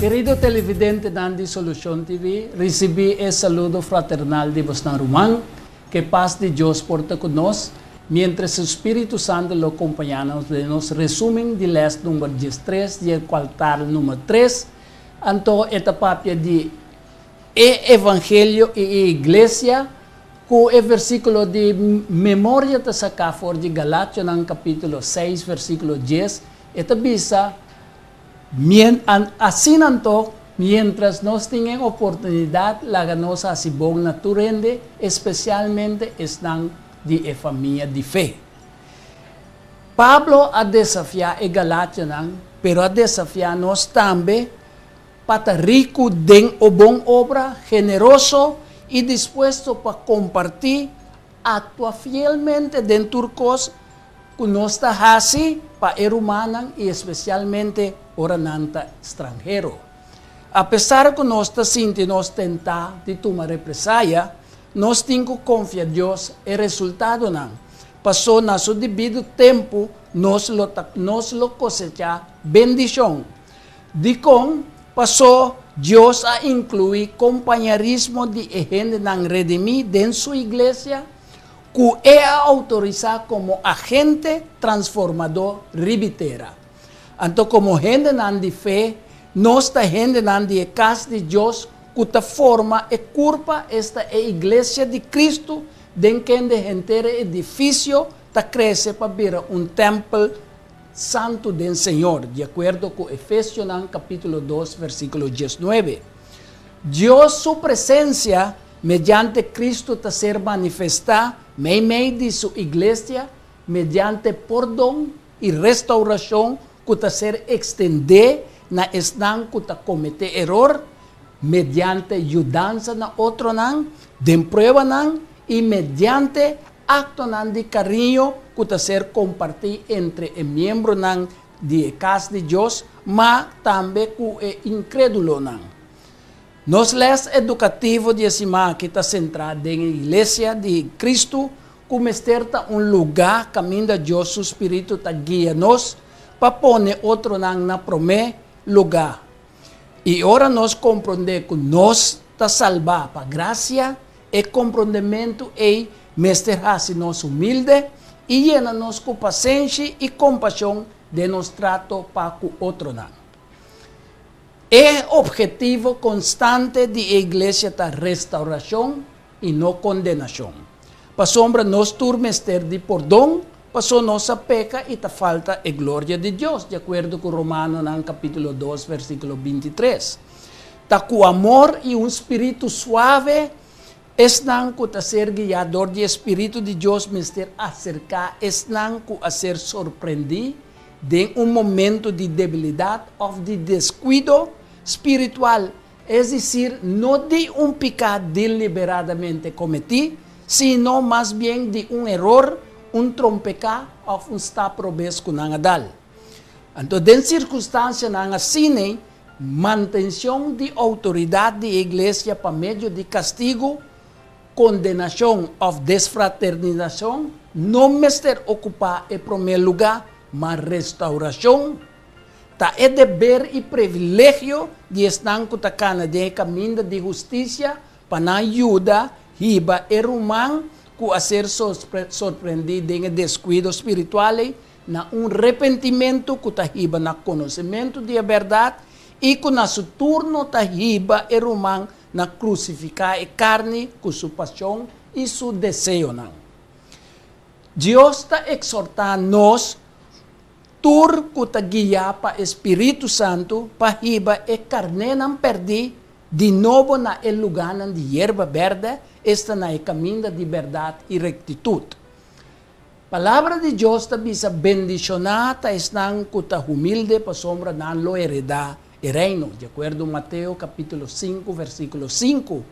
Kerido televidentenan di Solucion TV, ricibi e saludo fraternal di bosnan ruman. Cu paz di Dios por ta cu nos, mientras su Spirito Santo lo acompaña nos den nos resumen di les number 13 di e kwartaal number 3. Anto e ta papia di e Evangelio y e Iglesia, cu e versiculo di memoria ta saca for di Galationan capitulo 6 versiculo 10, e ta bisa: "Asina anto, mientras nos tin oportunidad, laga nos haci bon na tur hende, especialmente esnan di e famia di fe." Pablo a desafia e Galationan, pero a desafia nos tambe pa ta rico den o bon obra, generoso y dispuesto pa comparti, actua fielmente den tur cos cu nos ta haci pa e rumannan y especialmente ora nan ta stranhero. Apesar cu nos ta sinti nos tenta di tuma represalia, nos tin cu confia Dios e resultadonan. Paso na su debido tempo nos lo cosecha bendicion. Dicon? Paso Dios a inclui compañerismo di hendenan redimi den su iglesia, cu e a autorisa como agente transformador riba tera. Anto, como hendenan di fe, nos ta hendenan di cas di Dios, cu ta forma e curpa, esta e iglesia di Cristo, den kende henter e edificio ta crece pa bira un tempel santo di Señor, di acuerdo cu Efesionan capitulo 2, versiculo 19. Dios su presencia mediante Cristo ta ser manifesta meimei di su iglesia mediante pordon y restauracion cu ta ser extendi na esnan cu ta comete eror, mediante yudansa na otronan, den pruebanan y mediante actonan di cariño cu ta ser comparti entre e miembronan di cas di Dios, ma tambe cu e incredulonan. Nos les educativo di siman aki ta centra den iglesia di Cristo, cu mester ta un lugar caminda Dios su Spirito ta guia nos pa pone otronan na prome lugar. Y ora nos comprende cu nos ta salba pa gracia, e comprendimento ey mester haci nos humilde y yena nos cu pasenshi y compasion den nos trato pa cu otronan. E obhetivo constante di iglesia ta restauracion y no condenacion. Pasobra nos tur mester di pordon, paso nos a peca y ta falta e gloria di Dios, di acuerdo cu Romanonan capitulo 2, versiculo 23. Ta cu amor y un spirito suave, esnan cu ta ser guia di Spirito di Dios mester acerca esnan cu a ser sorprendi den un momento di debilidad of di descuido spiritual, es decir, no di un pica deliberadamente cometi, sino mas bien di un eror, un trompeca of un stap robes cu nan a dal. Anto, den circunstancianan asina, mantencion di autoridad di iglesia pa medio di castigo, condenacion of desfraternisacion no mester ocupa e prome lugar, ma restauracion. Ta e deber y privilegio di esnan cu ta cana den caminda di husticia pa nan yuda hiba e ruman cu a ser sorprendi den descuido spiritual na un repentimento cu ta hiba na conocimento di berdad y cu na su turno ta hiba e ruman na crucifica e carni cu su pasion y su deseonan. Dios ta exhorta nos tur cu ta guia pa Spirito Santo pa hiba e carnenan perdi di nobo na e lugarnan di yerba berde, esta na e caminda di berdad y rectitud. Palabra di Dios ta bisa: "Bendiciona ta esnan cu ta humilde, pasobra nan lo hereda e reino", di acuerdo cu Mateo capitulo 5, versiculo 5.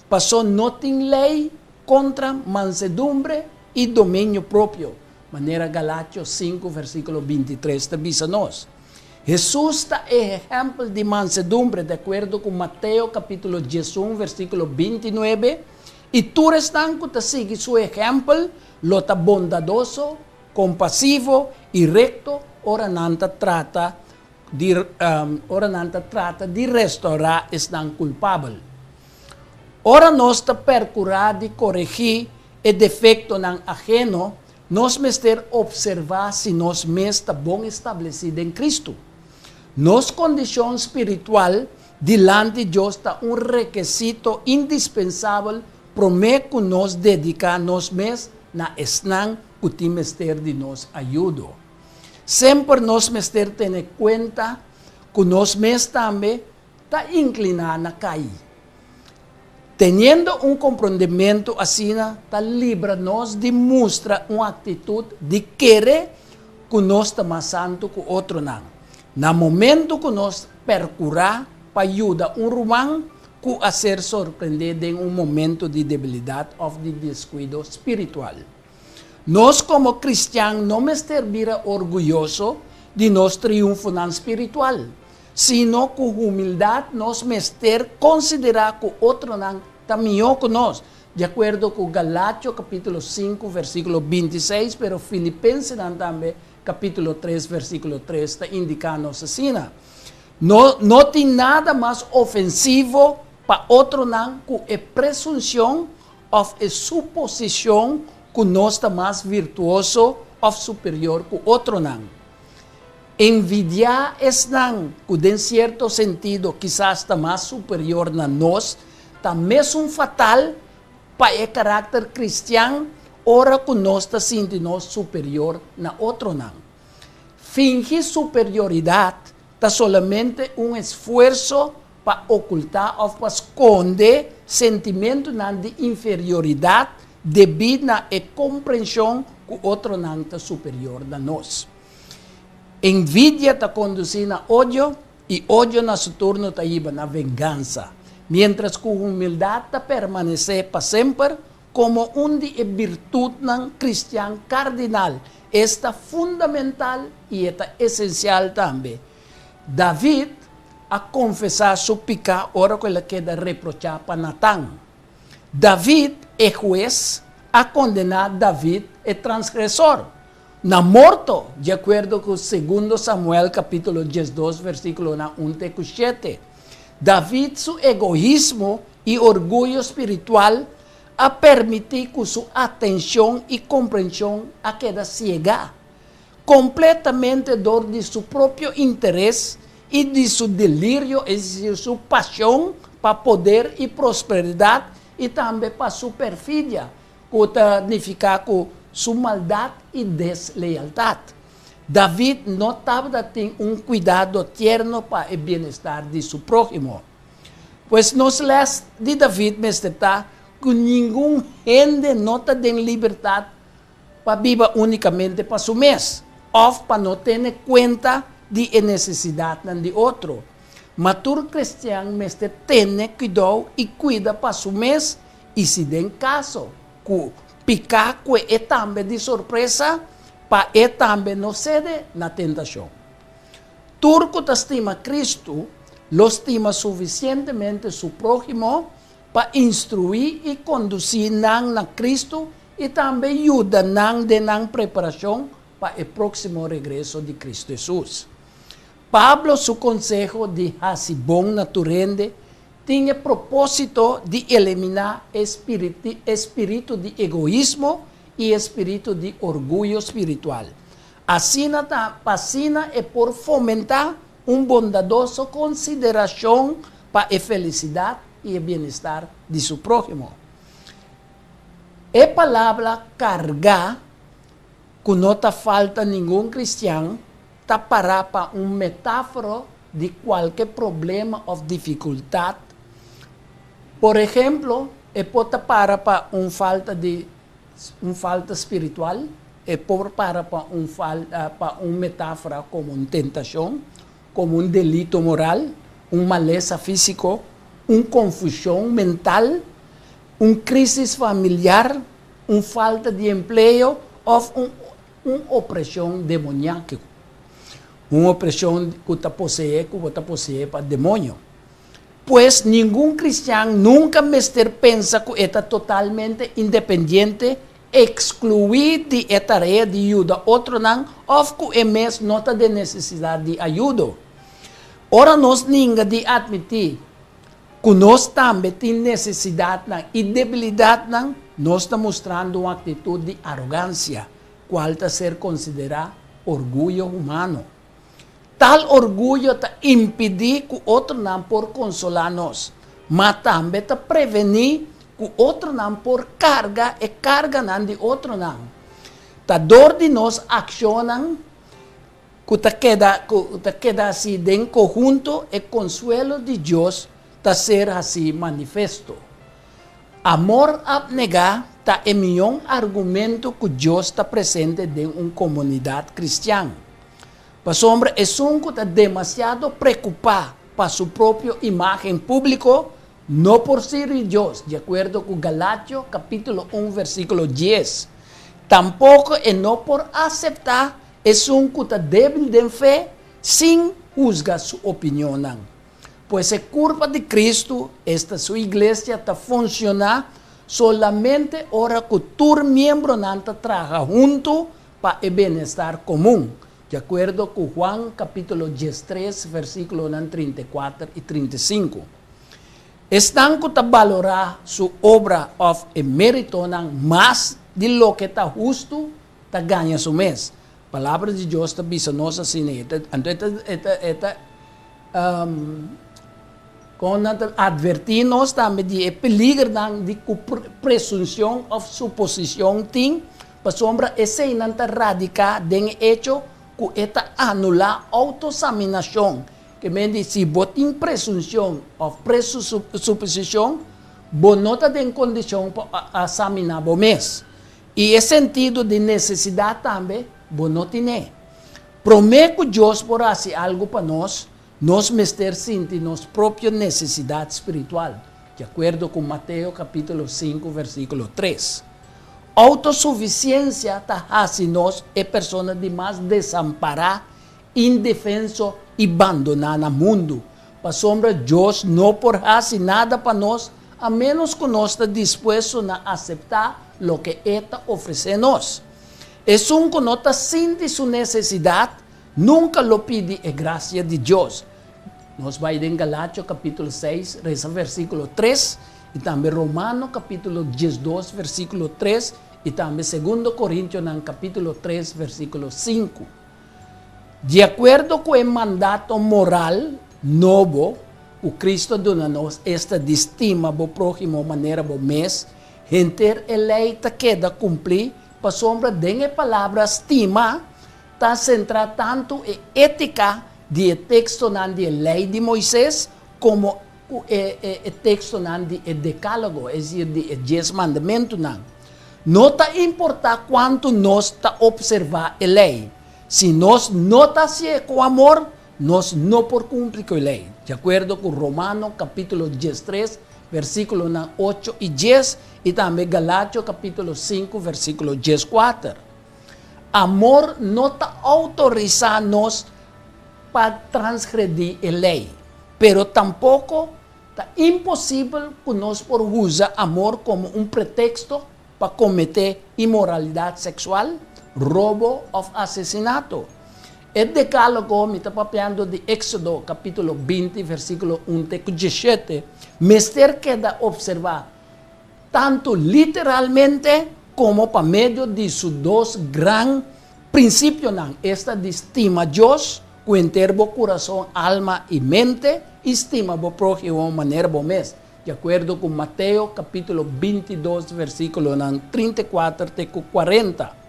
Paso no tin ley contra mansedumbre y dominio propio, manera Galatio 5, versiculo 23 ta bisa nos. Jesus ta e ehempel di mansedumbre, di acuerdo cu Mateo capitulo 11, versiculo 29, y tur esnan cu ta sigui su ehempel lo ta bondadoso, compasivo y recto ora nan ta trata di ora nan ta trata di restourá esnan kulpabel. Ora nos ta perkurá di koregí e defektonan aheno, nos mester opservá si nos mes ta bon establesí den Kristu. Nos kondishon spiritual dilanti Dios ta un rekesito indispensabel promé ku nos dediká nos mes na esnan ku tin mester di nos ayudo. Semper nos mester tene kuenta ku nos mes tambe ta inkliná na kai. Teniendo un komprondementu asina ta libra nos di mustra un aktitut di kere ku nos ta mas santu ku otronan. Na momentu ku nos perkurá pa yuda un ruman ku a ser sorprendé den un momentu di debilidat òf di deskuido spiritual. Nos komo kristian no mester bira orguyoso di nos triunfonan spiritual, sino ku humildat nos mester konsiderá ku otronan ta mihó ku nos, di akuerdo ku Galatio kapítulo sinku versíkulo 26, pero Filipensenan tambe kapítulo 3 versíkulo 3 ta indiká nos asina. No, no tin nada mas ofensivo pa otronan ku e presunshon òf e suposishon ku nos ta mas virtuoso òf superior ku otronan. Envidiá esnan ku den sierto sentido kisas ta mas superior na nos ta mesun fatal pa e karakter kristian ora ku nos ta sinti nos superior na otronan. Fingi superioridat ta solamente un esfuerso pa okultá òf pa skonde sentimentunan di inferioridat debí na e komprenshon ku otronan ta superior na nos. Envidia ta kondusí na odio, i odio na su turno ta hiba na vengansa, miéntras ku humildat ta permanesé pa semper komo un di e birtutnan kristian kardinal, esta fundamental i e ta esensial tambe. David a konfesá su piká ora ku el a keda reprochá pa Natan. David, e hues, a kondená David, e transgresor, na morto, di akuerdo ku Segundo Samuel kapítulo 12 versíkulonan 1 te ku 7. David su egoismo i orguyo spiritual a permití ku su atenshon i komprenshon a keda siegá kompletamente dor di su propio interes i di su delirio, es desir, su pashon pa poder i prosperidat i tambe pa su perfidia, ku ta nifiká ku su maldat i deslealtat. David no tabata tin un kuidado tierno pa e bienestar di su próhimo. Pues nos lès di David mester ta ku ningun hende no ta den libertat pa biba únikamente pa su mes òf pa no tene kuenta di e nesesidatnan di otro. Ma tur kristian mester tene kuidou i kuida pa su mes i si den kaso ku piká kue e tambe di sorpresa, pa e tambe no sede na tentashon. Tur ku ta stima Kristu lo stima sufisientemente su próhimo pa instruí i kondusí nan na Kristu i tambe yuda nan den nan preparashon pa e próksimo regreso di Kristu Hesus. Pablo su konseho di hasi bon na tur hende tin e propósito di eliminá e e spiritu di egoismo i e spiritu di orguyo spiritual. Asina ta pa asina e por fomentá un bondadoso konsiderashon pa e felisidat i e bienestar di su próhimo. E palabra kargá ku no ta falta ningun kristian ta pará pa un metáfora di kualke problema òf difikultat. Por ehemplo, e por ta para pa un falta di un falta spiritual, e por para pa un fal pa un metáfora komo un tentashon, komo un delito moral, un malesa físiko, un konfushon mental, un krísis familiar, un falta di empleo òf un un opreshon demoniákiko, un opreshon ku ta poseé ku bo ta poseé pa demoño. Pues ningun kristian nunka mester pensa ku e ta totalmente independiente, ekskluí di e tarea di yuda otronan òf ku e mes no ta den nesesidat di ayudo. Ora nos ninga di atmití ku nos tambe tin nesesidatnan i debilidatnan, nos ta mustrando un aktitut di arogansia, kual ta ser konsiderá orguyo humano. Tal orguyo ta impidí ku otronan por konsolá nos, ma tambe ta prevení ku otronan por karga e karganan di otronan. Ta dor di nos akshonnan ku ta keda ku ta keda hasí den kohunto e konsuelo di Dios ta ser hasí manifesto. Amor apnegá ta e mion argumento ku Dios ta presente den un komunidat kristian. Pasobra esun ku ta demasiado preokupá pa su propio imágen públiko no por sirbi Dios, di akuerdo ku Galatio kapítulo 1 versíkulo 10. Tampoko e no por aseptá esun ku ta débil den fe sin husga su opinionnan. Pues e kurpa di Kristu, esta su iglesia, ta funshoná solamente ora ku tur miembronan ta traha huntu pa e bienestar komun, di akuerdo ku Juan kapítulo 13 versíkulonan 34 i 35. Esnan ku ta balorá su obra òf e méritonan mas di loke ta hustu ta gaña su mes. Palabra di Dios ta bisa nos asina, anto e ta kon nan ta atvertí nos tambe di e peligernan di ku presunshon òf suposishon tin, pasobra eseinan ta radiká den e echo ku e ta anulá outoeksaminashon. Ke men di, si bo tin presunshon òf presuposishon, bo no ta den kondishon pa eksaminá bo mes. I e sentido di nesesidat tambe bo no tin. Promé ku Dios por hasi algu pa nos, nos mester sinti nos propio nesesidat spiritual, di akuerdo ku Mateo kapítulo 5, versíkulo 3. Outosufisiensia ta hasi nos e persona di mas desampará, indefenso i bandoná na mundu. Pasobra Dios no por hasi nada pa nos, a ménos ku nos ta dispuesto na aseptá loke E ta ofresé nos. Esun ku no ta sinti su nesesidat, nunka lo pidi e grasia di Dios. Nos ta bai den Galatio kapítulo 6, resa versíkulo 3, i tambe Romano kapítulo 12, versíkulo 3, i tambe 2 Korintionan kapítulo 3, versíkulo 5. Di akuerdo ku e mandato moral nobo, ku Kristu a duna nos, esta di stima bo próhimo manera bo mes, henter e lei ta keda kumplí, pasobra den e palabra stima, ta sentrá tantu e étika di e tekstonan di lei di Moises, komo e tekstonan di e dekálogo, es desir, di e 10 mandamentunan. No ta importá kuantu nos ta opservá e lei. Si nos no ta hasié ku amor, nos no por kumpli ku e lei. Di akuerdo ku Romano kapítulo 13, versíkulo 8 i 10, i tambe Galatio kapítulo 5, versíkulo 14. Amor no ta outorisá nos pa transgredí e lei, pero tampoko ta imposibel ku nos por usa amor komo un preteksto pa kometé inmoralidat seksual, robo òf asesinato. E dekálogo, mi ta papiando di Éksodo, kapítulo 20, versíkulo 1 te 17, mester keda opservá tantu literalmente komo pa medio di su dos gran prinsipionan, esta di stima Dios ku henter bo kurason, alma i mente, i stima bo próhimo manera bo mes. Di akuerdo ku Mateo kapítulo 22, versíkulo 34 te 40.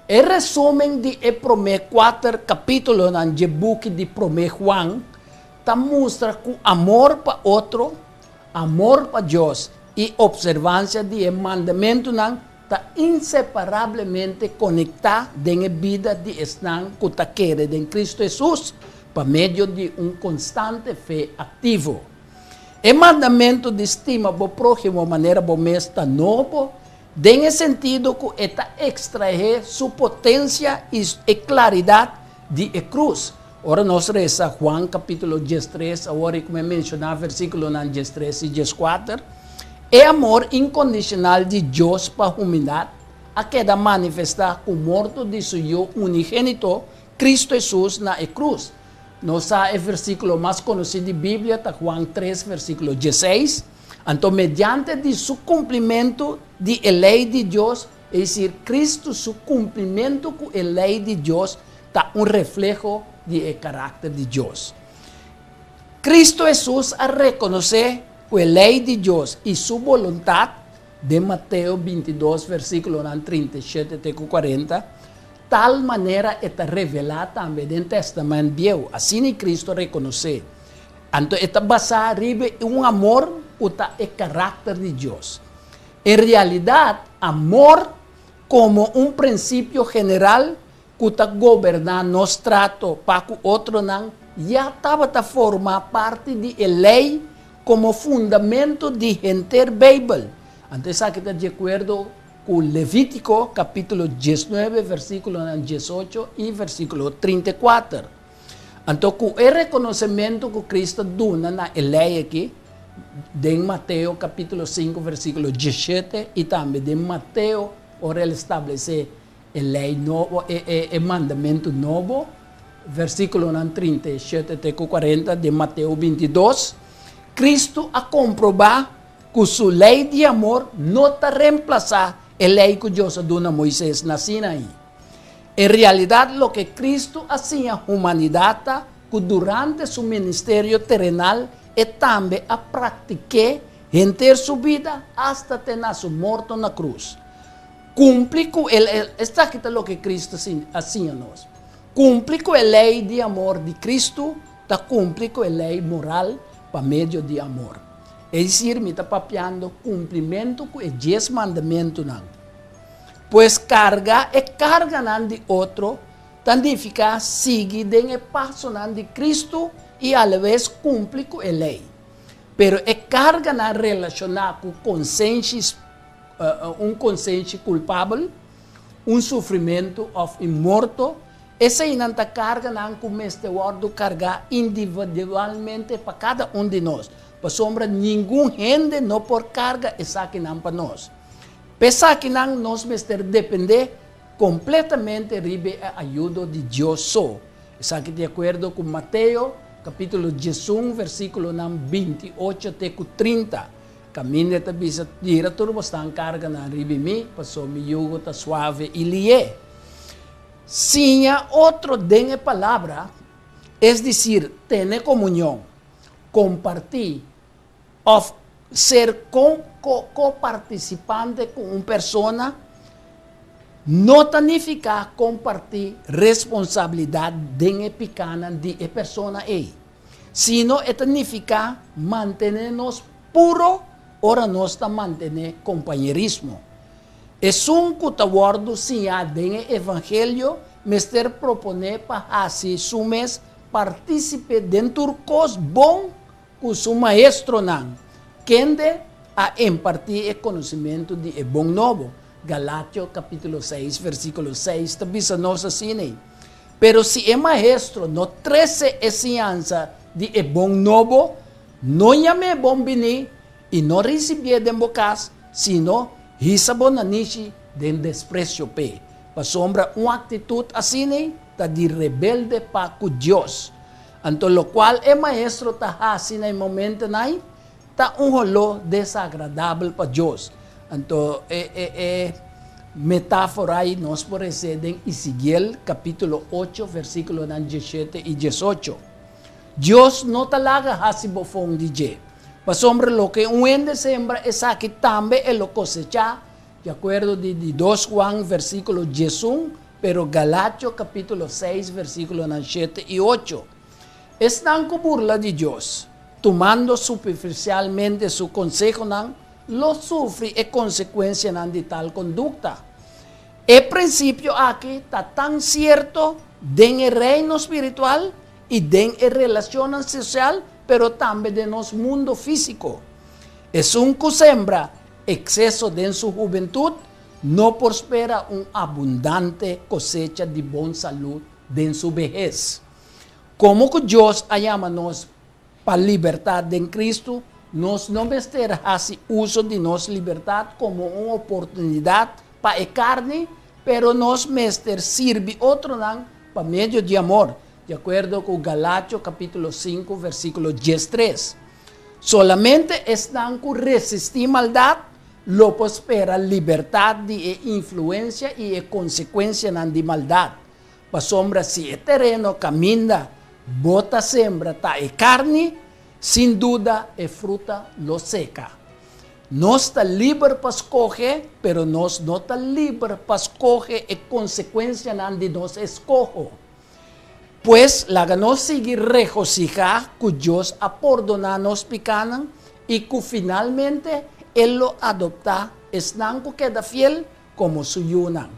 E resúmen di e promé kuater kapítulonan di buki di promé Juan ta mustra ku amor pa otro, amor pa Dios i opservansia di mandamentunan ta inseparablemente konektá den bida di esnan ku ta kere den Kristu Hesus pa medio di un konstante fe aktivo. E mandamentu di stima bo próhimo manera bo mes ta nobo, den sentido ku e ta ekstraé su potensia i klaridat di e krus. Ora nos resa Juan kapítulo 13, awor ku mi a menshoná versíkulo 13 i 14, e amor inkondishonal di Dios pa humanidat a keda manifestá ku morto di su Yu unigénito, Kristu Hesus na e krus. Nos sa e versíkulo mas konosí di Biblia ta Juan 3 versíkulo 16. Anto mediante di su kumplimentu di e lei di Dios, es desir, Kristu su kumplimentu ku e lei di Dios ta un refleho di e karakter di Dios. Kristu Hesus a rekonosé ku e lei di Dios i su boluntat den Mateo 22 versíkulonan 37 te ku 40, tal manera e ta revelá tambe den Tèstamènt Bieu. Asina Kristu a rekonosé. Anto e ta basá riba un amor ku ta e karakter di Dios. En realidat, amor komo un prinsipio general ku ta goberná nos trato pa ku otronan ya tabata forma parti di e lei komo fundamento di henter Beibel. Anto esaki ta di akuerdo ku Levítiko kapítulo 19 versíkulonan 18 i versíkulo 34. Anto ku e rekonosementu ku Kristu a duna na e lei aki den Mateo kapítulo 5 versíkulo 17 i tambe den Mateo ora el establesé e lei nobo, e mandamentu nobo, versíkulonan 37 te ku 40 den Mateo 22, Kristu a komprobá ku su lei di amor no ta remplasá e lei ku Dios a duna Moises na Sinaí. En realidat, loke Kristu a siña humanidat ta ku durante su ministerio terenal e tambe a praktik'é henter su bida asta te na su morto na krus. Kumpli ku e, esaki ta loke Kristu a siña nos. Kumpli ku e lei di amor di Kristu ta kumpli ku e lei moral pa medio di amor. Es desir, mi ta papiando kumplimentu ku e 10 mandamentunan. Pues karga e karganan di otro ta nifiká sigui den e pasonan di Kristu i alabes kumpli ku e lei. Pero e karganan relashoná ku konsenshi, un konsenshi kulpabel, un sufrimentu òf un morto, eseinan ta karganan ku mester wòrdu kargá individualmente pa kada un di nos, pasobra ningun hende no por karga esakinan pa nos. Pa esakinan nos mester dependé kompletamente riba e ayudo di Dios so. Esaki di akuerdo ku Mateo kapítulo 11 versíkulonan 28 te ku 30. Kaminda ta bisa: "Tira tur bosnan karganan riba mi, pasobra mi yugo ta suave i lihé." Siña otro den e palabra, es desir, tene komunion, kompartí òf ser ko-partisipante ku un persona, no ta nifiká kompartí responsabilidat den e pikánan di e persona ei, sino e ta nifiká mantené nos puro ora nos ta mantené kompañerismo. Esun ku ta wòrdu siñá den e evangelio mester proponé pa hasi su mes partísipe den tur kos bon ku su maestronan, kende a impartí e konosementu di e bon nobo. Galatio kapítulo 6 versíkulo 6 ta bisa nos asina. Pero si e maestro no trese e siñansa di e bon nobo, no yam'é bon biní i no risibié den bo kas, sino hisa bo nanishi den despresio p'e. Pasobra un aktitut asina ta di rebelde pa ku Dios. Anto lokual e maestro ta hasi na e momentonan ei ta un holó desagradabel pa Dios. Anto e metáfora ei nos por hesé den Ezekiel kapítulo 8 versíkulonan 17 i 18. Dios no ta laga hasi bofon di dje. Pasobra loke un hende sembra, esaki tambe e lo kosechá, di akuerdo di 2 Juan versíkulo 11, pero Galatio kapítulo 6 versíkulonan 7 i 8. Esnan ku burla di Dios, tumando superfisialmente su konsehonan, lo sufri e konsekuensianan di tal kondukta. E prinsipio aki ta tan sierto den e reino spiritual i den e relashonnan sosial, pero tambe den nos mundu físiko. Esun ku sembra ekseso den su hubentut no por spera un abundante kosecha di bon salú den su behes. Komo ku Dios a yama nos pa libertat den Kristu, nos no mester hasi uso di nos libertat komo un oportunidat pa e karni, pero nos mester sirbi otronan pa medio di amor. Di akuerdo ku Galatio kapítulo 5 versíkulo 13. Solamente esnan ku resistí maldat lo por spera libertat di e influensia i e konsekuensianan di maldat. Pasobra si e tereno kaminda bo ta sembra ta e karni, sin duda e fruta lo seka. Nos ta liber pa skohe, pero nos no ta liber pa skohe e konsekuensianan di nos eskoho. Pues, laga nos sigui regosihá ku Dios a pordoná nos pikánan i ku finalmente e lo adoptá esnan ku keda fiel komo su yunan.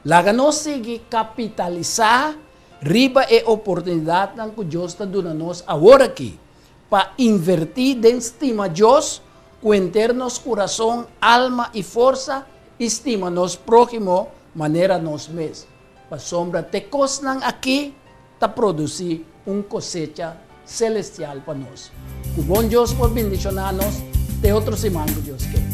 Laga nos sigui kapitalisá riba e oportunidatnan ku Dios ta duna nos aworakí pa invertí den stima Dios ku henter nos kurason, alma i forsa i stima nos próhimo manera nos mes. Pasobra te kosnan akí ta produsí un kosecha selestial pa nos. Ku bon Dios por bendishoná nos te otro siman ku Dios ke.